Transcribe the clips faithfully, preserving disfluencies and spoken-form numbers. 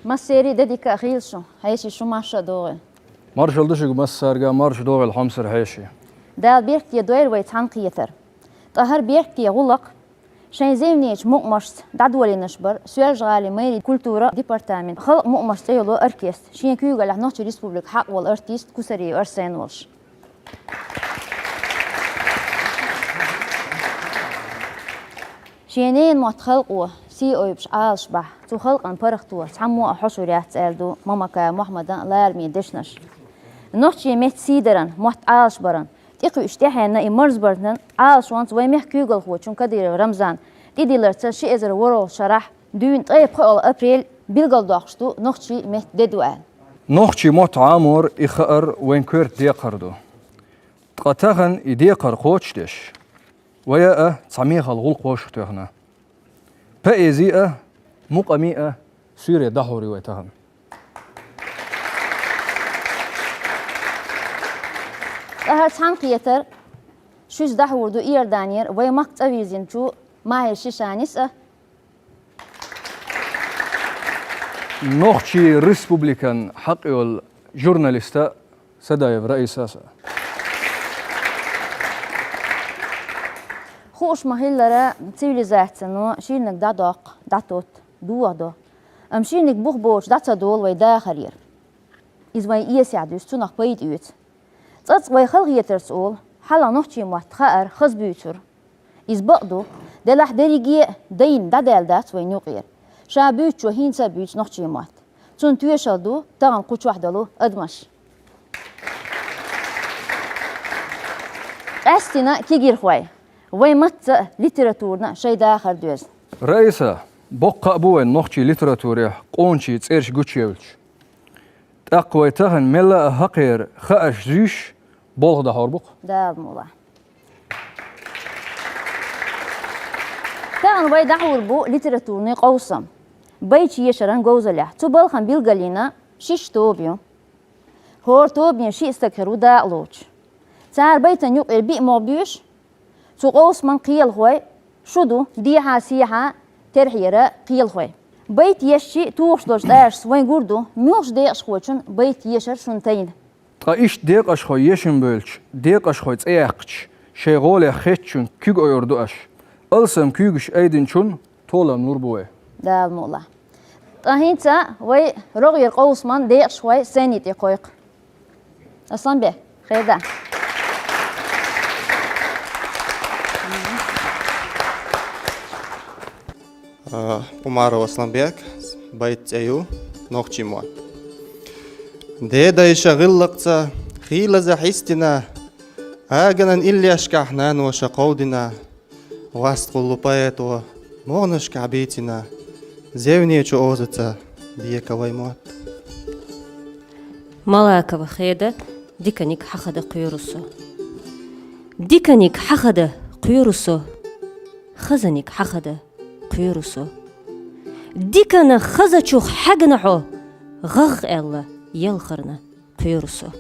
Массерий а де дика хийла шун, хьеший, шу марша догӀийла. Маршалла ду шуьга массаьрга, марша догӀийла хьомсара хьеший. Дала беркате дойла вай цхьаьнакхетар. Ткъа хӀара беркате гӀулакх шайн зевнечу мукъамашца дӀадолийнарш бара Соьлжа-ГӀалин мэрин культуран департаментан «Халкъан мукъамаш» цӀе йолу оркестр, шен куьйгаллехь Нохчийн Республикан хьакъ волу артист Кусариев Арсен волуш. Шен ненан мотт халкъо сий ойбуш Ӏалашбахь, цу халкъан паргӀато цхьаммо а хьошур яц аьлла ду Мамакаев Мохьмадан лараме дешнаш. Нохчийн меттан сий даран, мотт Ӏалашбаран, тӀекхуьуш тӀаьхьенна и марзбаран Ӏалашонца вайн мехкан куьйгалхочун Кадыров Рамзанан тӀедилларца ши эзар ворхӀалгӀачу шарахь дуьйна ткъе пхоьалгӀа апрель билгалдоккхуш ду нохчийн меттан де ду аьлла. Нохчийн мотт Ӏамор, и хаар вайн коьрта декхар ду. Ткъа тахана и декхар кхочушдеш, вай а цхьа мехала гӀуллакх вовшахтоьхна. Поэзи а, мукъами а суьйре дӀахьур ю вай тахана. Ткъа хӀара цхьаьнакхетар шуьца дӀахьур ду Иорданера вайн махка цӀа вирзинчу Махьир Шишанис а, Нохчийн Республикан хьакъ йолу журналиста Садаева Раисас а. Хууш ма-хиллара, цивилизацино ширниг дӀадоккху, дӀатотту, дохадо. Амма ширниг бух боцуш дӀа ца долу вай дахарера. Иза вайн эсехь дуьсу, цунах пайда оьцу. ЦӀацкъа вай халахетарца олу, хьалха нохчийн мотт хаар, хаза буьйцура. Иза бакъ ду, делахь дерриге а дайна дӀадаьлла дац вайна юкъера. Ша буьйцучо хӀинца а буьйцу нохчийн мотт. Цунна тоьшалла ду тахана кху чохь долу адамаш. Къаьсттина кегийрхой, вай матца а, литературна а шайн дахар доьзна. Раиса, боккха а бу вайн нохчийн литературехь къоначийн цӀераш гучуевлча. ТӀаккха вай тахана мелла а хьакхера хаарш зуьйш болх дӀахьур бу-кх. Дала мукъ лахь. Тахана вай дӀахьур бу литературни къовсам. Байташ ешаран говзаллехь. Цу балхана билгалйина шишша тоба ю. ХӀора тобанан шиъ стаг хир ву дакъа лоцуш. Цара байтан юкъера биъ могӀа буьйш, цу къовсаман кхелахой шу ду, дехьа-сехьа терхьера кхелахой. Байт ешча тухуш долчу тӀашца вайн гур ду, муьлхачу декъашхочун байт ешар шуна тайна. Ткъа иштта декъашхой ешина бевлча, декъашхой цӀе яьккхича, шайн гӀоле хеттачун куьг ойур ду аша. Алсам куьйгаш айдинчун толам лур бу вай. Дала мукъ лахь. Ткъа хӀинца вай рогӀера къовсаман декъашхой сцени тӀе кхойкху. Асланбек, хеда. А, Умаров Асланбек, байт цӀе ю, нохчийн мотт. Дедайша гӀиллакхца хийлаза хьистина, аганан иллешкахь наноша кховдина, васт гӀуллу поэто могӀанашкахь бийцина, зевнечу озаца бека вай мотт. Малакова Хеда, диканиг хьахада кхоьру со. Диканиг хьахада кхоьру со. Хазаниг хьахада кхоьру со. Дикана хазачух хьаьгна хьо, гӀагӀ аьлла, елхарна кхоьру со.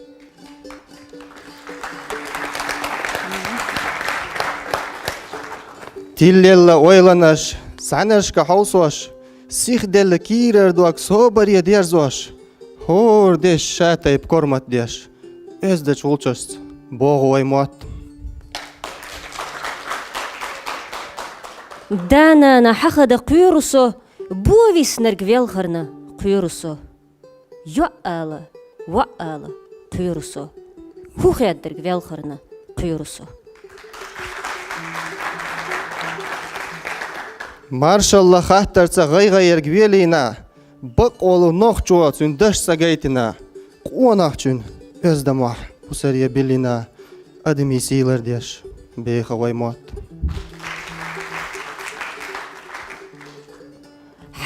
Тиллелла ойланаш, цхьаннашка хьовсош, сихделла кийрара дог собаре дерзош, хӀора деш ша тайпа кормат деш, оьздачу гӀулчашца богӀу вай мотт. Да-нана хьахада кхоьру со, бо виснарг велхарна кхоьру со. ЙоӀ ала, воӀ ала кхоьру со. ХӀу хеддарг велхарна кхоьру со. Маршалла хаттарца гӀайгӀа ерг велийна, бакъволу нохчо цуьнан дашца гайтина, къонахчун оьздамохь пусаре биллина, адамийн сий лардеш беха вай мотт.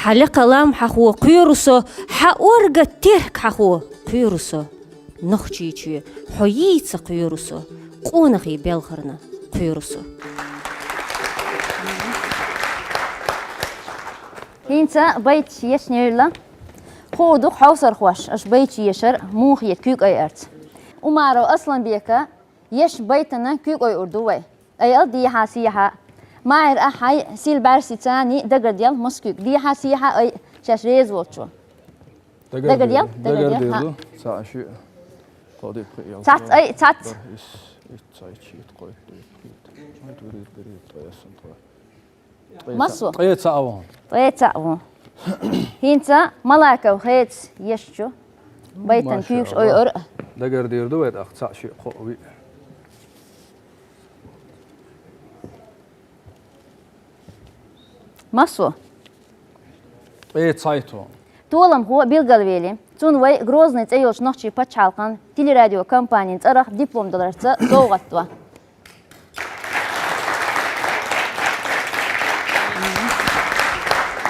Хьан лекха лам хьахо кхоьру со, хьан орга терк хьахо кхоьру со. Нохчийчоь, хьо йийца кхоьру со, къонахий белхарна кхоьру со. ХӀинца байташ ешна евлла. Хуур ду-кх хьовсархошна, аша байташ ешар муха хета куьг айарца. Умаров Асланбека еш байтана куьг ойур ду вай. Айал дехьа-сехьа. Майра, ахьа, Сил бӀаьрсица царний дагардаьлла массо куьг. Дехьа-сехьа ай шаьш реза волчо. Дагардел, дагардел, дагардел, ха. Цаӏ ши. Тоди пхи ял. Цац, ай, цац. Дар ис, ис цаӏ ши, ит кой, ит кой. Ит кой, ит кой, ит кой. Масу? Ткъе цаӏ вон. Ткъе цаӏ вон. ХӀинца Малаков хец еш чу. Байтан куьйгаш ой ор. Дагардийр ду вай, ах цаӏ ши кхо ви. Масу? Ткъе цаӏ вон. Толамхо билгалвели, цунна вай Грозный цӏе йолчу нохчийн пачхьалкхан телерадиокомпанин цӏарах диплом даларца совгӏат до.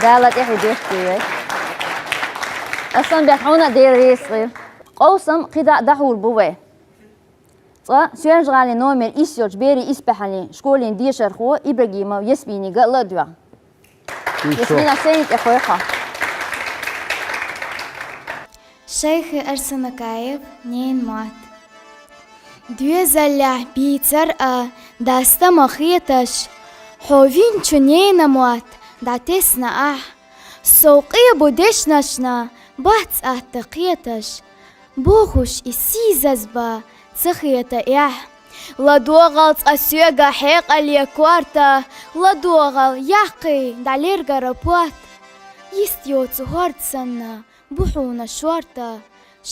Дала тӏехь деш вай. Асан бехь хьуна дер ресгӏи. Къовсам кхидӏа дӏахьур бу вай. Цкъа Соьлжа-ГӀалин номер исс йолчу берийн исбаьхьаллин школин дешархо Ибрагимов Ясминига ла а доьгӀна. Ясмина, сцени тӀе кхойкху. Шайхи Арсанакаев, «Ненан мотт». Доьзаллехь бийцар а, даста ма хеташ, хьо винчу ненан мотт дӀатесна ахь. Сов къебу дешнашна бац атта кхеташ, бохуш и сийсаз бан ца хета эхь. ЛадогӀал цкъа соьга хьекъале корта, ладогӀал, яккхий, дӀалергара потт. Йист йоцу хӀорд санна бу хьуна шорта,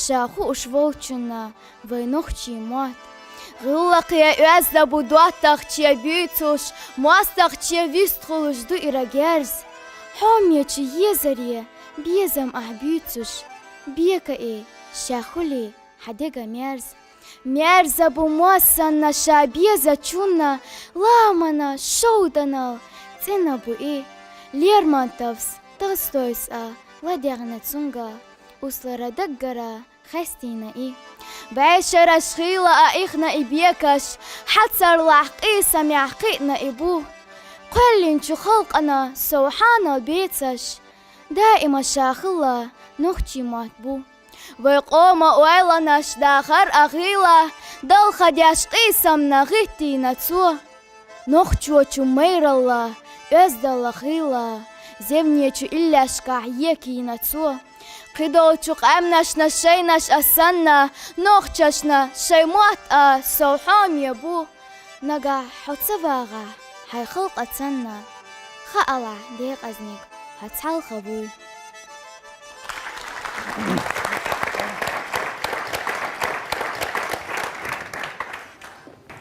ша хууш волчунна вай нохчийн мотт. ГӀиллакхе оьзда бу доттагӀче буьйцуш, мостагӀче вистхуьлуш ду ира герз. Хьомечу езаре безам ахь буьйцуш, бека и ша хуьлий хьан дега мерз. Мерза бу моз санна ша безачунна, ламанан шовданал цӀена бу и. Лермонтовс, Толстойс а ладегӀна цуьнга, услара даггара хестийна и. БӀешераш хийла а ихна и бекаш, хьацарлахь къийсамехь кхиъна и бу. Кхоьллинчу халкъана сов хьанал бецаш, даима ша хилла нохчийн мотт бу. Вай къоман ойланаш дахар а гӀийла, далхадеш къийсамна гӀиттийна цо. Нохчочун майралла, оьздалла хийла, зевнечу иллешкахь екийна цо. Кхидолчу къаьмнашна шайнаш а санна, нохчашна шайн мотт а сов хьоме бу. Нагахь хьо ца вагӀахь, хьайн халкъ а цанна, хаалахь, декъазниг хьо цхьалха вуй.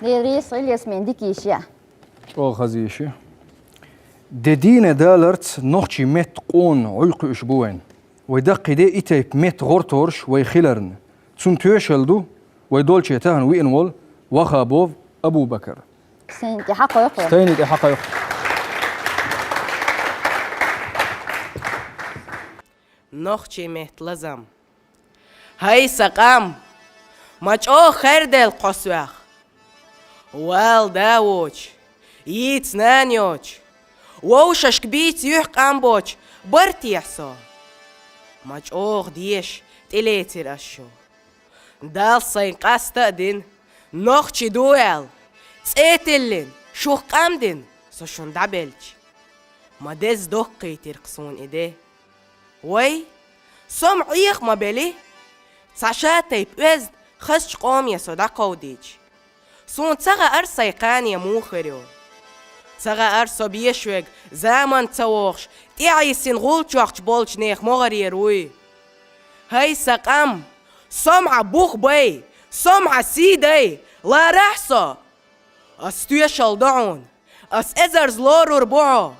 Дера, Ясмин, дика йиш я. ЧӀогӀа хаза йиш я. Де дийне даларца нохчийн меттан къона Ӏуьллу кхуьуш бу вайн. Вай даккхий де и тайпа меттан гӀортораш вай хиларна. Цунна тоьшалла ду вай долче тахана виъна волу Вахабов Абу-Бакар. Стенна тӀе хьакхойкху. Стенна тӀе хьакхойкху. Нохчийн меттан лазам. ХӀай, сан къам! Ма чӀогӀа хаьрделла кхо соьх. Вала да воцуш, йийца нана йоцуш, вовшашка бийца юьхь къам боцуш бара техьа со? Ма чӀогӀа деша тӀелецира ас шу. Далла сайн къаста а дина, нохчи ду аьлла, цӀе тиллина, шух къам дина со шуна дӀабелча. Ма деза доккхийтира-кх суна и де. Вай, со-м Ӏеха ма белли, цхьа ша тайпа оьзда хазачу къоме со дӀакховдийча. Суна ца хаьара сайн кхане муха хир ю. Ца хаьара со беша верг заманца ца вогӀуш, тӀаьхьийсина гӀулчохчу болчу нехан могӀарера вуй. ХӀай, сан къам, со-м хьан бух бай, со-м хьан сий дай, ларахь со! Ас тоьшалла до хьуна, ас эзарза лорур бу хьо.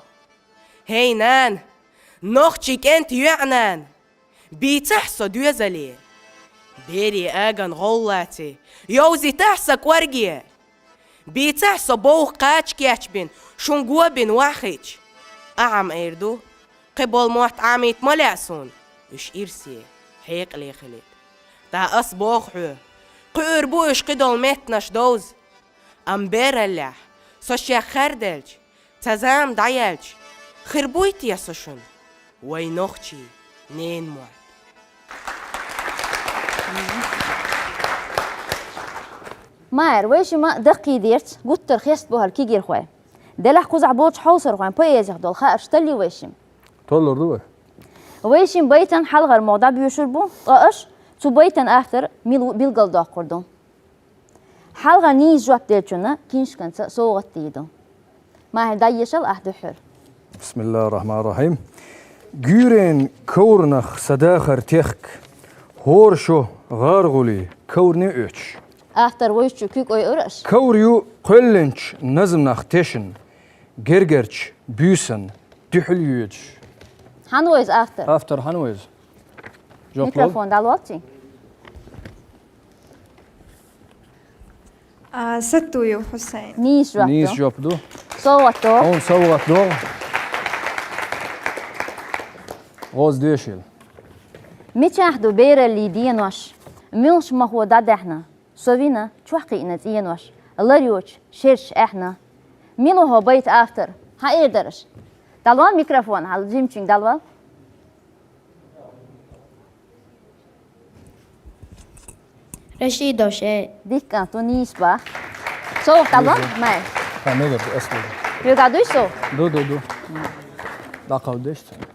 ХӀей, нана, нохчийн кӀентан йоьӀан нана, бийцахь со доьзале. Берийн аган гӀовллаций, йовзийтахь сан кӀорге. Бийцахь со бовха кхача кечбина, шун го бина ваьхьича. Ахьа-м эр ду, кхин болу мотт Ӏамийта ма лаьа суна, уьш ирсе, хьекъале хилийта. ТӀаккха ас боху хьоьга, кхуьур бу уьш кхидолу меттанаш довза. Амма бераллехь, со шех хаьрделча, цхьа зама дӀаяьлча, хир буй те со шуна вай нохчийн ненан мотт? Майра, вайшимма даккхийдерца гуттар а хестабо хӀара кегийрхой. Делахь кхузахь болчу хьовсархойн поэзих долу хаарш таллий вайшимма? Толлур ду вай. Вай шин байтан хьалхара могӀа дӀабоьшур бу, ткъа аша цу байтан автор мила ву билгалдоаккхур ду. Хьалха нийса жоп делчунна книжканца совгӀат дийр ду. Махьар, дӀаешал ахь духхьал. بسم الله الرحمن الرحيم. Гуьйренан коврах са дахар техка, хӀора шо гӀаргӀулий ковране оьцуш. Автор вайчу куьг ойур аша? Ковр ю кхоьллинчу назманах тешна, гергарчу буьйсанна дуьхьал йоьдуш. Хьан вай иза автор? Автор хьан вай иза? Жоп лол. Микрофон дӀалолчий? А, Саттуев Хьусайн. Нийса жоп. Нийса ду. Жоп ду. СовгӀат догӀу. Хьуна совгӀат догӀу. ГӀоза доьшийла. Мичахь ду бераллин денош? Муьлхачу махо дӀадаьхьна, со вина, чохь кхиъна цӀенош, лар йоцуш шераш аьхна. Мила ву хӀокху байтан автор? Хьан эр дара аша? ДӀалол микрофон, хьан жимачуьнга дӀалол. Рашидов Шей. Дика кӀант ву, нийса боху. СовгӀат дӀалол, Майра. Ха, мегар ду, ас мегар. Хьоьга дуй со? Ду, ду, ду. ДӀакховдадеш цунна.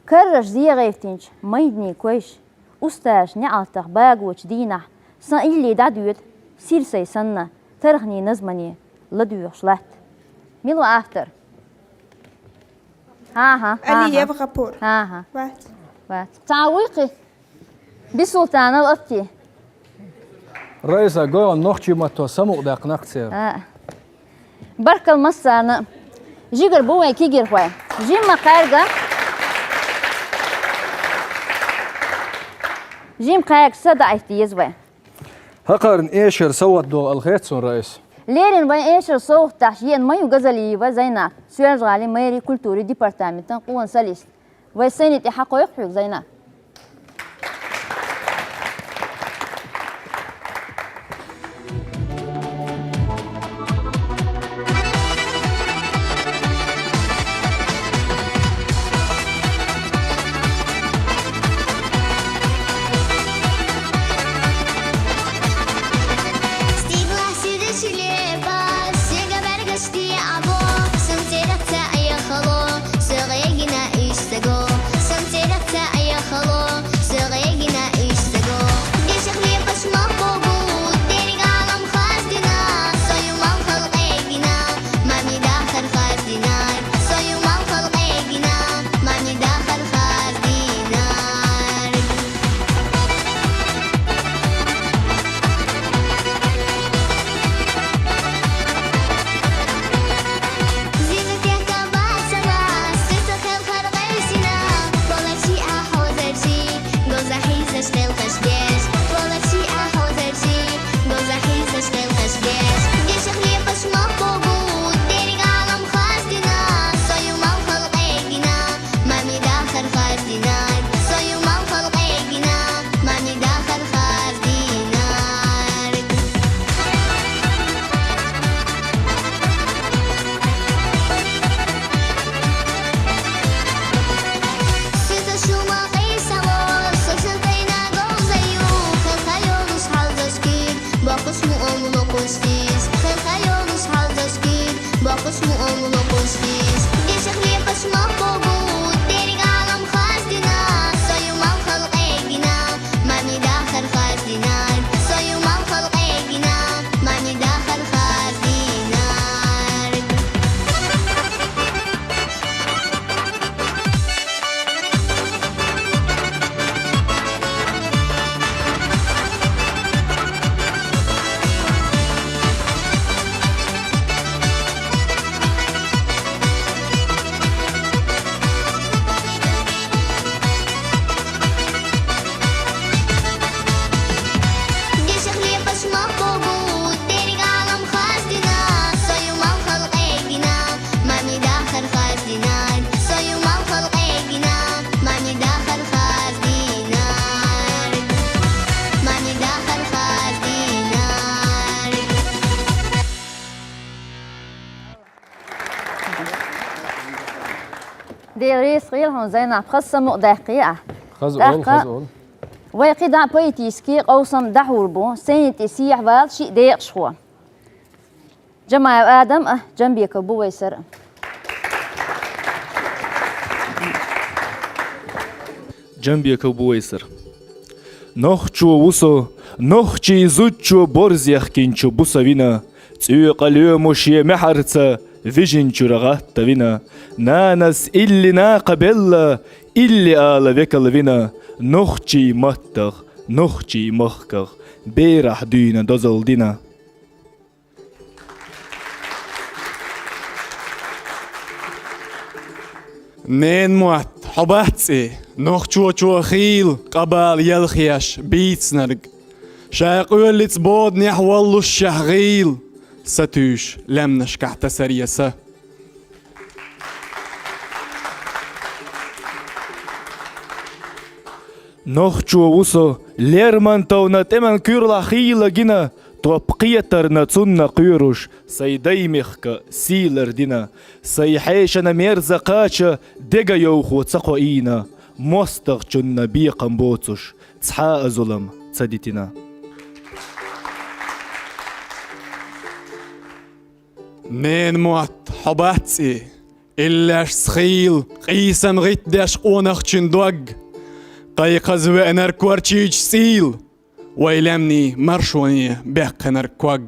Карраш зен гӀевттинчу майданийн койша, устазаша неӀалтах багочу дийнахь, сан илли дӀадоьду, сира сайн санна, тарханийн назмане ладоьгӀуш латта. Мила ву автор? ХӀан-хӀа, хӀан-хӀа. Алиев ГӀапур. ХӀан-хӀа. Вац. Вац. Цхьа вуй кхин? Бисултанов Апти. Раиса, гой хьуна, нохчийн матто самукъадаьккхина-кх церан. А. Баркалла массарна. Жигара бу вайн кегийрхой. Жимма кхаьрга. Жимма кхаьрга са даийта деза вай. ХӀокхарна эшар совгӀат догӀу ала хета суна, Раиса. Леррина вайн эшар совгӀатехь еана ма ю Газалиева Зайнап, Соьлжа-ГӀалин мэрин культурин департаментан къона солист. Вай сцени тӀе хьакхойкху хьоьга, Зайнап. Стиглахь сидачу лепа, сега бӀаьргаш тӀе Ӏабо, сан цӀерах цхьаъ яхало, со гӀегина уьш саго, сан цӀерах цхьаъ яхало, со гӀегина уьш саго. Дешах лепаш мах богу, дерриг Ӏалам хаздина, со ю малхал къегина, мамни дахар хаздинарг, со ю малхал къегина, мамни дахар хаздинарг. Зина тӀехь тӀабацала, суьрта хелхар къевсина, валачи а хьозарчи, гоза хьийзаш кхелхаш деш, валачи а хьозарчи, гоза хьийзаш кхелхаш деш. Дешах лепаш мах богу, дерриг Ӏалам хаздина, со ю малхал къегина, мамни дахар хаздинарг, со ю малхал къегина, мамни дахар хаздинарг. Суьрта шу ма къийсало, со сан тайна говза ю, хелха йолуш хьалзаш куьг, боккхуш муъам локхуш дийш, хелха йолуш хьалзаш куьг, боккхуш муъам локхуш дийш. Дешах лепаш мах богу, дерриг Ӏалам хаздина, со ю малхал къегина, мамни дахар хаздинарг, со ю малхал къегина, мамни дахар хаздинарг. Дешах лепаш мах богу, дерриг Ӏалам хаздина, со ю малхал къегина, мамни дахар хаздинарг, со ю малхал къегина, мамни дахар хаздинарг, мамни дахар хаздинарг. Дела реза хуьлда хьуна, Зайнап, хаза самукъадаьккхи ахь. Хаза олу, тӀаккха хаза олу. Вай кхидӀа поэтически къовсам дӀахьур бу, сцени тӀе сехьавала шиъ декъашхо. Джамаев Адам а, Джамбеков бу вай сар а. Джамбеков Бувайсар. Нохчо ву со, нохчий зудчо борз яхкинчу буса вина, цӀоькъа лоьмуш я мехьарца, вижинчура гӀатта вина. Нанас илли накха белла, илли ала векал вина, нохчий маттах, нохчий махках, берахь дуьйна дозал дина. Ненан мотт, хьо бац и, нохчочо хийла къабала ялхеш бийцинарг. Ша къоьллица боданехь воллушехь гӀийла, сатуьйсуш лаьмнашкахь тасар я са. Нохчо ву со, Лермонтовна тӀеман куьрлахь хийла гина, топ кхетарна цунна кхоьруш, сайн даймехка сий лардина, сайн хьешана мерза кхача дега йовхо ца кхоийна, мостагӀчунна бекхам боцуш, цхьа а зулам ца дитина. Ненан мотт, хьо бац и, иллешца хийла къийсам гӀиттадеш къонахчун дог. Кхайкхаза веанарг корчийчу цӀийла, вай лаьмнийн маршоне баьккхинарг ког.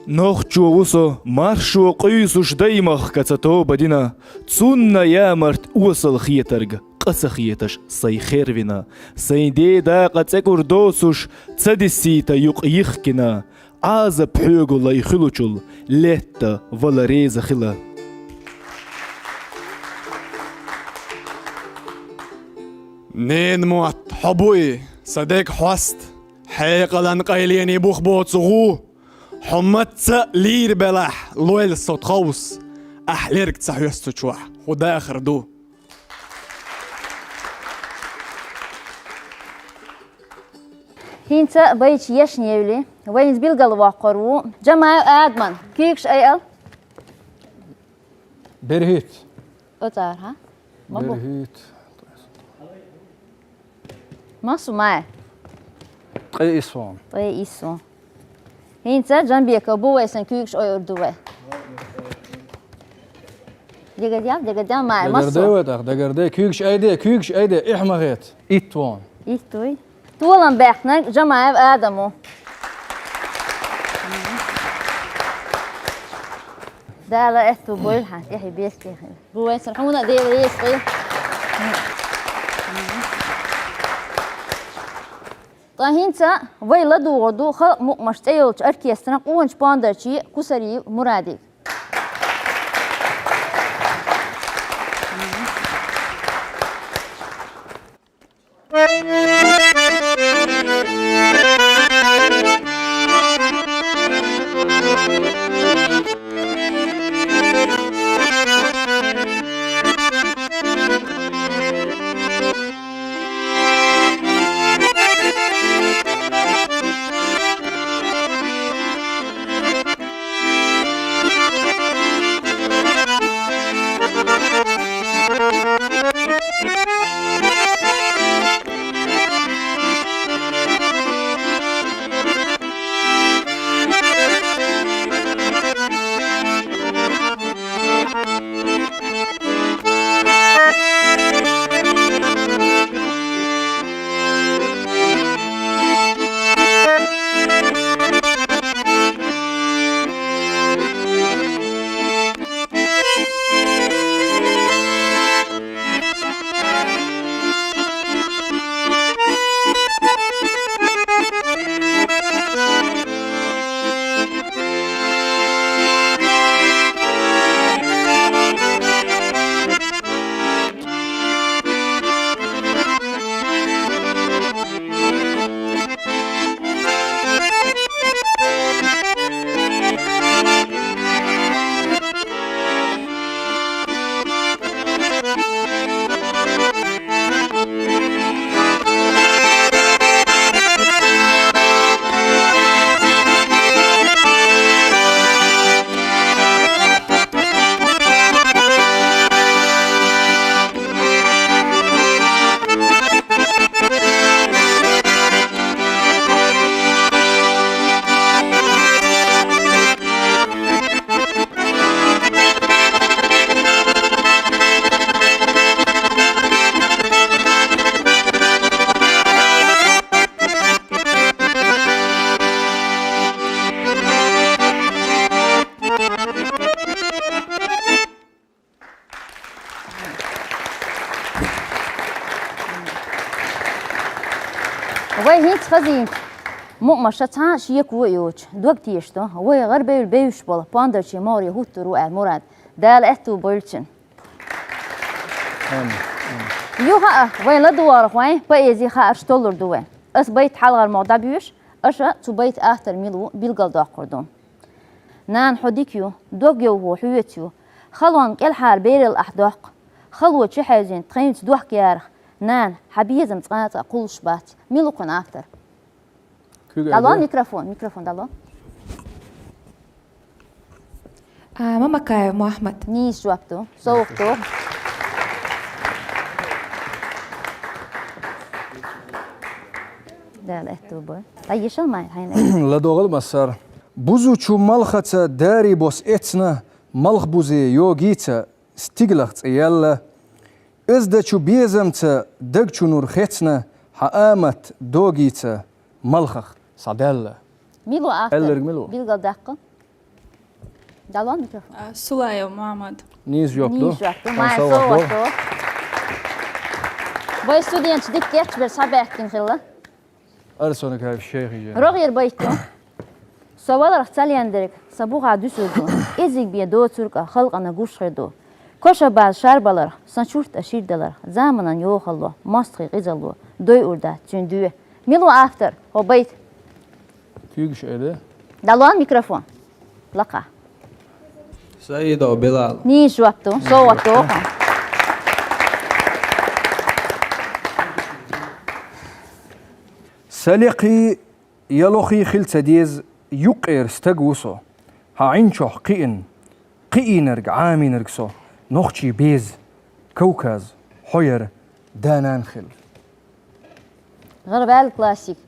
Нохчо ву со, маршо къуьйсуш даймахка ца тоба дина, цунна ямарт осал хетарг къа ца хеташ сайн хервина, сайн ден дакъа цӀе кӀур доцуш ца дисийта юкъ йихкина, Ӏазап хьоьгу лай хуьлучул летта вала реза хила. Ненан мотт, хьо бу и, сан дега хьоста, хьекъалан къайлений бух боцу гӀу. Хьо мацца а лийр белахь, лойла со тховса, ахь лерг ца хьоьстучохь хӀун дахар ду? ХӀинца а байча ешна евли, вайна билгалвоккхур ву Джамаев Адаман. Куьйгаш айал. БерхӀитта. Оцара, хьа? Ма бу. БерхӀитта. Массо май? Ткъе исс вон. Ткъе исс вон. ХӀинца Джамбеков Бувайсан куьйгаш ойур ду вай. Дегадял, дегадял, май, массо. Дагардай вай тӀаккха, дагардай. Куьйгаш айде, куьйгаш айде, эхь ма хета. Итт вон. Итт вуй. Толам баьхнарг Джамаев Адам ву. Дала аьтту бойла хьан, тӀехье бехке хила. Бувайсар, хьуна а Дела реза хила. Ткъа хӀинца вай ладугӀур ду халкъан мукъамаш цӀе йолчу оркестран къоначу пондарчи Кусариев Мурадига. Вай хӀинца хазийна мукъамаш цхьа а шеко йоцуш, дог тешаш ду, вай гӀарабевлла бевзаш болу Пондарчийн могӀаре хӀуттур ву аьлла мурад. Дала аьтту бойла цуьнан. Амин. Юха а вайн ладугӀархойн поэзи хаарш толлур ду вай. Ас байт хьалхара могӀа дӀабоьшу, аша цу байта автор мила ву билгалдоккхур ду. Нана, хьо дика ю, дог йовхо хьоьца ю. Халонна кӀелхьара бералла ахь доккху. Хало чухьевзина тхайнца дохка ярах. Нана, хьан безам цкъа а кхуллуш бац. Мила ву кхуьнан автор? Куьг дӀало аьлла? Микрофон, микрофон дӀало. А, Мамакаев Мухьаммад. Нийса жоп ду. СовгӀат ду. Дала аьтту бой. ДӀаешал ма хьайна. ЛадогӀал массара. Бузучу малхаца дарий бос эцна, малхбузе йогийца стигалах цӀе яьлла. Эздачу безамца даг чу нур хецна, хьан амат догийца малхах схьадаьлла. Мила ву автор? Аьлларг мила ву? Билгалдаккха. ДӀало микрофон. А, Сулаев Мухьаммад. Нийса жоп ду. Нийса жоп ду. Хан Май совгӀат совгӀат ду. Вай студенташ дика кечбер схьабаьхкина хилла. Арсонакаев Шайхи-Жан. РогӀера байт ю. Со валарх ца лендерг, сан бухахь дуьсур ду. КӀезиг бен доцург а халкъана гуш хир ду. Коша база шарбаларх, сан чурт а ширдаларх, заманан йохалло, мостагӀий къизалло, дойур дац цуьнан доь. Мила ву автор, хӀо байт? Куьйгаш эли. ДӀало микрофон. Лакха. Саидов Билал. Нийса жоп ду, совгӀат ду. Са лекхий я лохий хила ца деза, юккъера стаг ву со. Хьан Ӏин чохь кхиъна, кхиийнарг, Ӏамийнарг со. Нохчий беза, Кавказ, хьо яра да-нана хилла. ГӀараваьлла классик.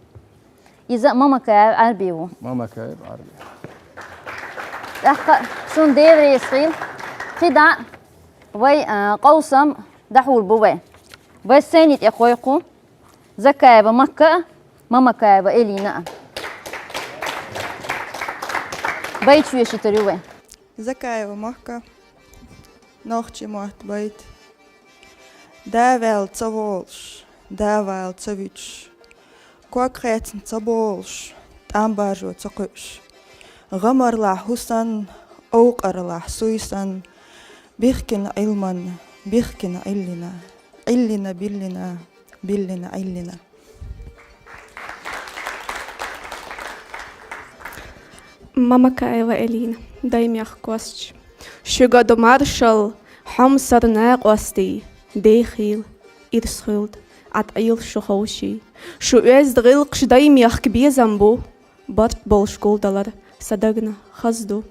Иза Мамакаев Ӏарби ву. Мамакаев Ӏарби. ТӀаккха шуна Дела реза хуьлда. КхидӀа вай, а, къовсам дӀахьур бу вай. Вай сцени тӀе кхойкху Закаева Макка а, Мамакаева Элина а. Байт шоьшуьйтур ю вай. Закаева Макка. Нохчийн мотт байт. Да ваьлла ца волуш, да вала ца вуьтуш, ког хецна ца болуш, тӀам баржо ца кхуьуш, гӀамарлахь хӀу санна, овкъарлахь суй санна, бихкина Ӏилманна, бихкина Ӏиллина, Ӏиллина биллина, биллина Ӏиллина. Мамакаева Элина, Даймехк кхоссача. Шуьга ду маршалла, хьомсара накъостий, дехийла, ирс хуьлда, Ӏад Ӏийла шу ховший. Шу оьзда гӀиллакхаш Даймехка безам бу, барт болуш гулдалар сан дагна хаза ду.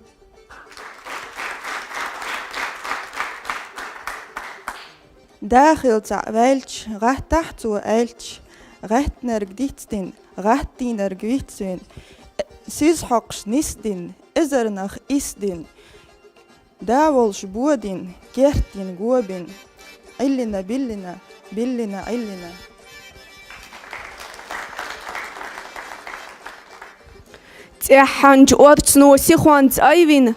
Да хила цхьаъ ваьлча, гӀаттахь цо аьлча, гӀаьттинарг дицдина, гӀаттийнарг вицвина, сиз хьокхуш нисдина, эзарнах исдина, да волуш бодина, керттина гобина, Ӏиллина биллина, биллина Ӏиллина. ЦӀеххьанчу орцано сихонца айвина,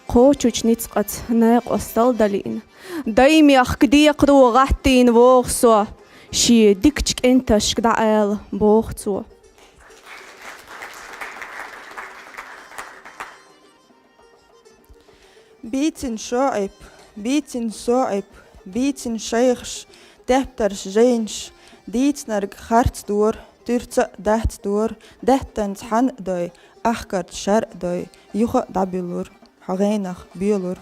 кхочучу ницкъаца накъосталла далийна, Даймехка декхаро гӀаттийна вогӀу со, шен дикачу кӀенташка дӀаала боху цо. Бийцина ШоӀип, бийцина СоӀип, бийцина шайхаш, тептарш, жайнаш, дийцинарг харц дора, туьрца а дац дора, даьттанца хьан а дой, ахкарца шар а дой, юха а дӀабуьллура, хьо гӀенах боьлура.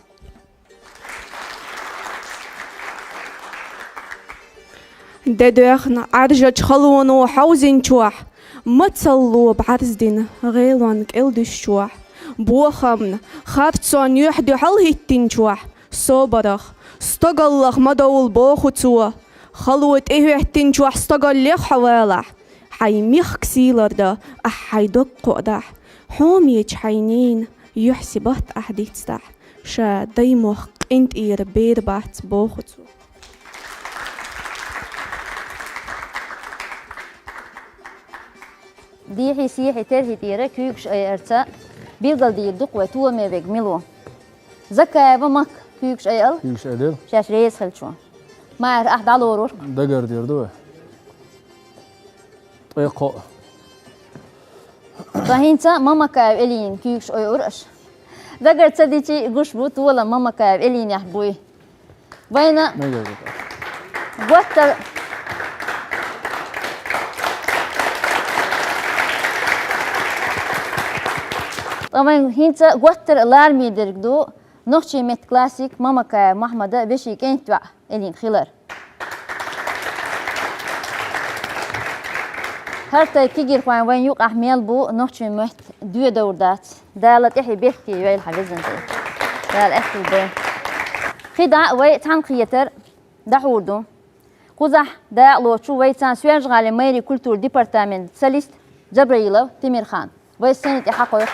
Де доьхна Ӏаьржачу халоно хьовзинчохь, мацалло бӀарздина гӀелонна кӀел дуьсучохь, бохамна, харцонна юьхь-дуьхьал хӀиттинчохь, собарах, стогаллах ма довла боху цо, хало тӀехӀоьттинчохь стогаллех хьо валахь, хьайн мехкан сий лардан ахь хьайн дог кхоадахь, хьомечу хьайн ненан юьхь-сибат ахь дицдахь, ша Даймохк къинтӀера бер бац боху цо. Дехьи-сехьи терхӀи тӀера куьйгаш айарца билгалдийр ду-кх вай томе верг мила ву. Закаева Макка куьйгаш айал. Куьйгаш айдел. Шаьш реза хилчо. Майра, ахь дӀалорур. Дагардийр ду вай. Вай кхоъ. Ткъа хӀинца Мамакаева Элинин куьйгаш ойур аша. Дагара ца дичи гуш бу, тола Мамакаева Элинехь буй. Вайна Мегар бу. Готтар. Ткъа вайн хӀинца готтар лараме дерг ду нохчийн меттан классик Мамакаев Махьмада вешин кӀентан йоӀ Элин хилар. ХӀара тайпа кегийрхой вайн юкъахь мел бу, нохчийн меттан доьдур дац. Дала тӀехь беркате йойла хьан, везан Дела. Дала аьттув бойла. КхидӀа вай цхьаьнакхетар дӀахьур ду. Кхузахь дакъалоцуш ву вайца Соьлжа-ГӀалин мэрин культурин департаментан солист Джабраилов Темирхан. Вай сцени тӀе хьакхойху.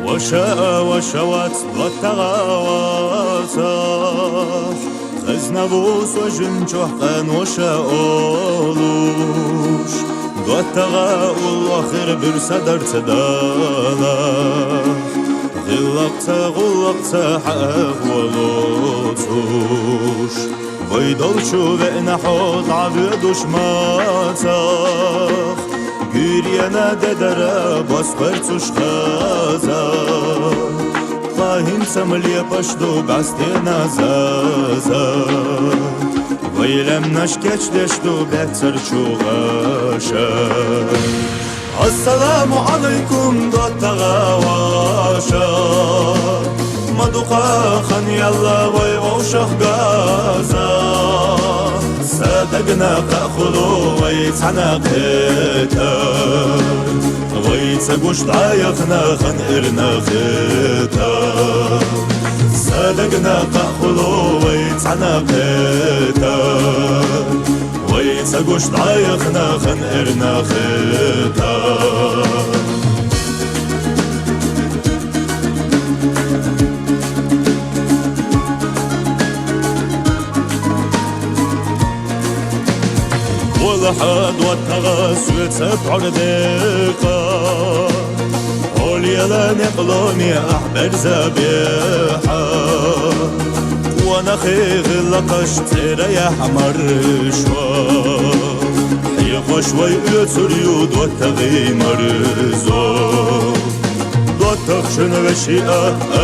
Ваша а ваша вац, доттагӀа а вацахь, хезна ву со жин чохь къаноша олуш. ДоттагӀа уллохь хир буьрса дарца далахь, гӀиллакхца, гӀуллакхца хьахволуцуш. Вай долчу веана хьо дӀавоьдуш мацах, гуьйренан де дара бос кхерцуш хаза. Ткъа хӀинца-м лепаш ду бӀаьстенан заза, вай лаьмнаш кечдеш ду баьццарчу гӀаша. Ассаламу Ӏалайкум, доттагӀа ваша! Ма дукха хан яьлла вай вовшах газа. Сан дагна кхаъ хуьлу вай цхьаьна кхетар, вай ца гуш дӀаяхна хан эрна хетар. Сан дагна кхаъ хуьлу вай цхьаьна кхетар, вай ца гуш дӀаяхна хан эрна хетар. Вала хьан доттагӀа соьца бӀаьрдекъа, хьо лела некъ ломе ахь берзабехьа. Къонахий гӀиллакхаш цӀераяхь маршо, хьехош вай оьцур ю доттагӀий марзо. ДоттагӀчун вешин а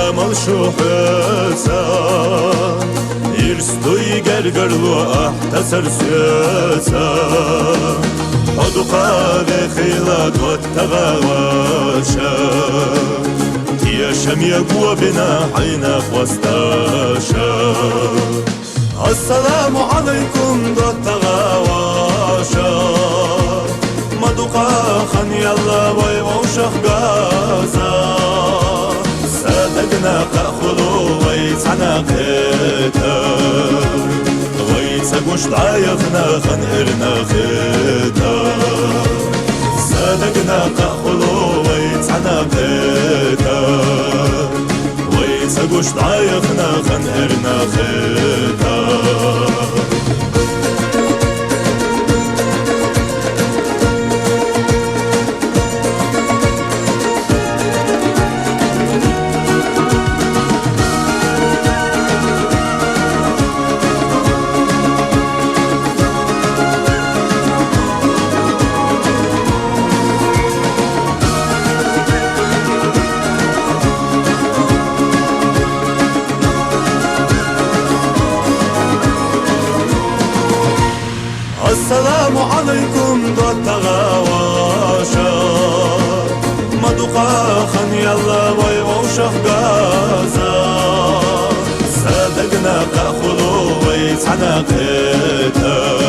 амал шу хьоьца, ирс дуй гергарло ахь тасар соьца. Хьо дукха вехийла, доттагӀа ваша, тешаме го бина хьайна хьостанаша. Ассаламу Ӏалайкум, доттагӀа ваша! Ма дукха хан яьлла вай вовшах газа. Сан дагна кхаъ хуьлу вай цхьаьна кхетар, вай ца гуш дӀаяхна хан эрна хетар. Сан дагна кхаъ хуьлу вай цхьаьна кхетар, вай ца гуш дӀаяхна хан эрна хетар. Ассаламу Ӏалайкум, доттагӀа ваша! Ма дукха хан яьлла вай вовшах газа. Сан дагна кхаъ хуьлу вай цхьаьна кхетар,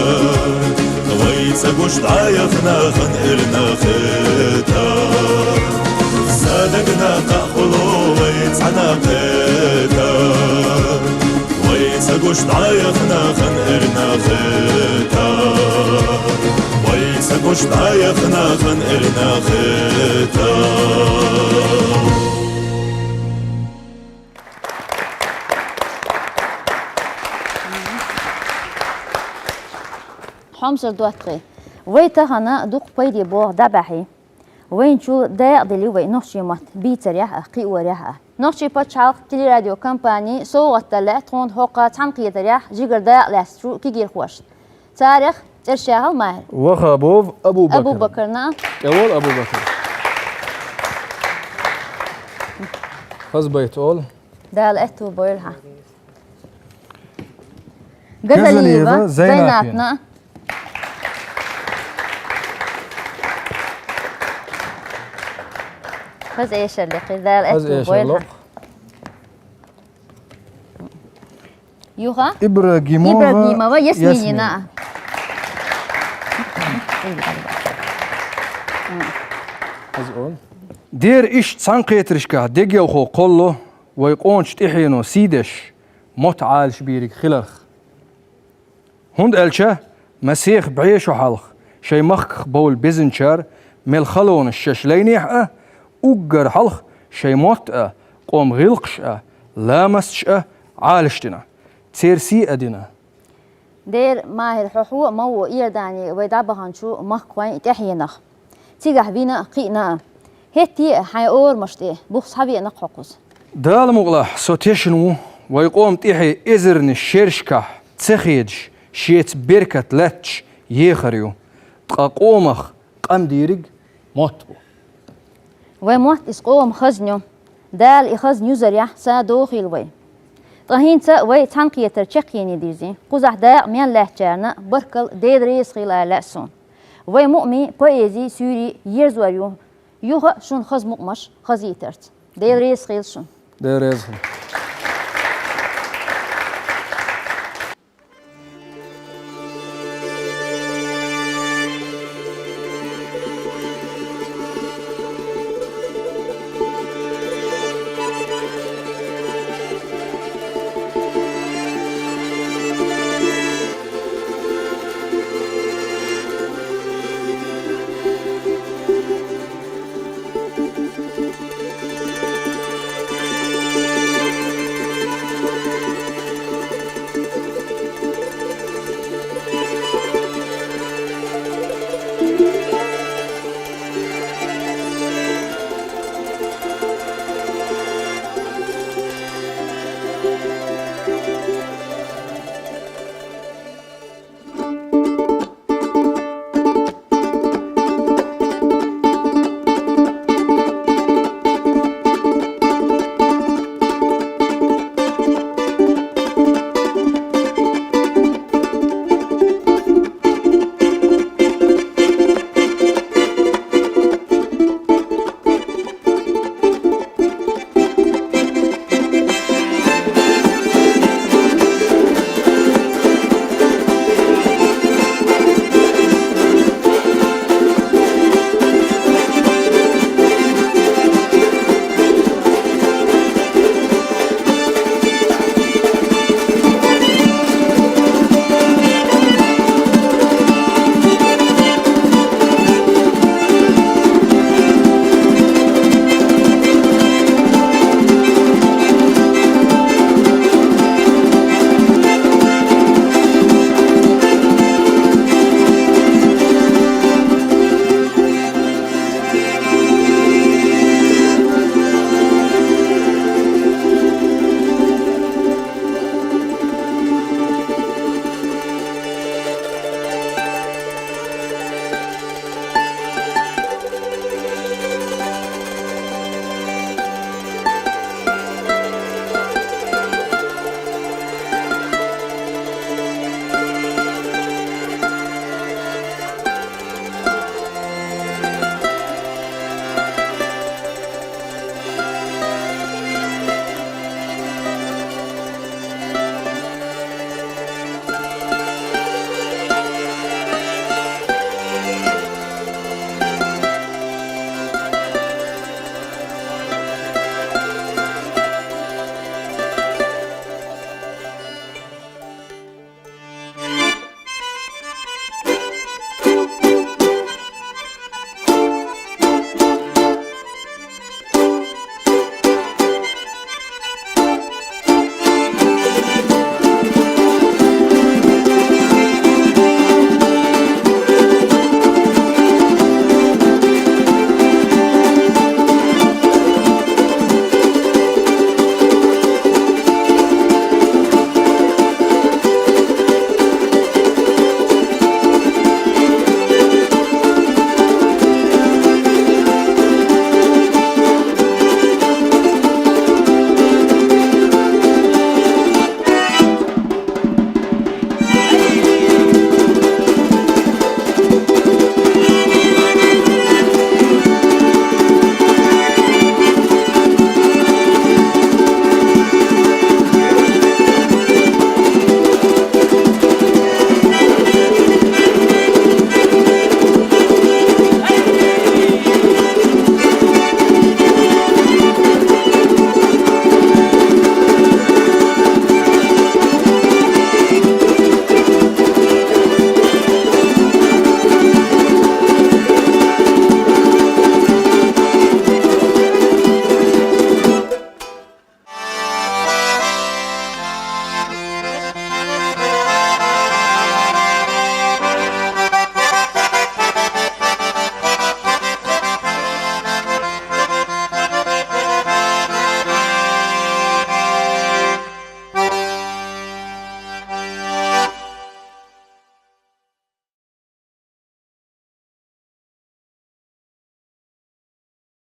вай ца гуш дӀаяхна хан эрна хетар. Сан дагна кхаъ хуьлу вай цхьаьна кхетар, вай ца гуш дӀаяхна хан эрна хетар. Вай ца гуш дӀаяхна хан эрна хетар. Хьомсара доттагӀий. Вай тахана дукха пайде боагӀа дӀабахьий. Вайначул дакъа делий вай нохчий мотт бийцарехь а, кхиорехь а. Нохчий пачхьалкх телерадиокомпани совгӀат даьлла тхона хӀокху цхьаьнакхетарехь жигара дакъа лаьцначу кегийрхошна. Царех цӀерш яхьал, Махьир. Вахабов Абу-Бакар. Абу-Бакарна. ТӀе вола Абу-Бакар. Хаза байт олу. Дала аьтту бойла хьан. Газалиева Газалиева Зайнапна. Зайнапна. Хаза эшар лекхира, Дала аьтту бойла хьан. Хаза эшар локху. Юха? Ибрагимова Ибрагимова Ясминина. Ясмин. Хаза олу. Дера иштта цхьаьнакхетаршкахь дегелхо кхолло вай къоначу тӀаьхьено сий деш, мотт Ӏалашбийриг хиларх. ХӀунда аьлча масех бӀе шо хьалха шайн махках бовла безначара мел халонаш шаьш лайнехь а, уггар хьалха шайн мотт а, къоман гӀиллакхаш а, ламасташ а Ӏалашдина, церан сий а дина. Дера, Махьир, хьо хьо а ма ву Иордане вай дӀабаханчу махкахойн тӀаьхьенах. Цигахь вина а, кхиъна а. ХӀетте а хьайн орамаш тӀе бух схьавеана-кх хьо кхуза. Дала мукъалахь, со тешна ву, вай къоман тӀаьхье эзарнаш шерашкахь ца хедаш, шеца беркат лаьтташ ехар ю. Ткъа къомах къам дийриг мотт бу. Вай мотт иза къоман хазна ю. Дала и хазна юзарехь са дохийла вай. Ткъа хӀинца вай цхьаьнакхетар чекхъене дирзий. Кхузахь дакъа мел лаьцначарна баркалла, Дела реза хуьлда ала лаьа суна. Вай мукъамийн поэзи суьйре ерзор ю. Юха а шуна хаза мукъамаш хазийтарца. Дела реза хуьлда шуна. Дела реза хуьлда.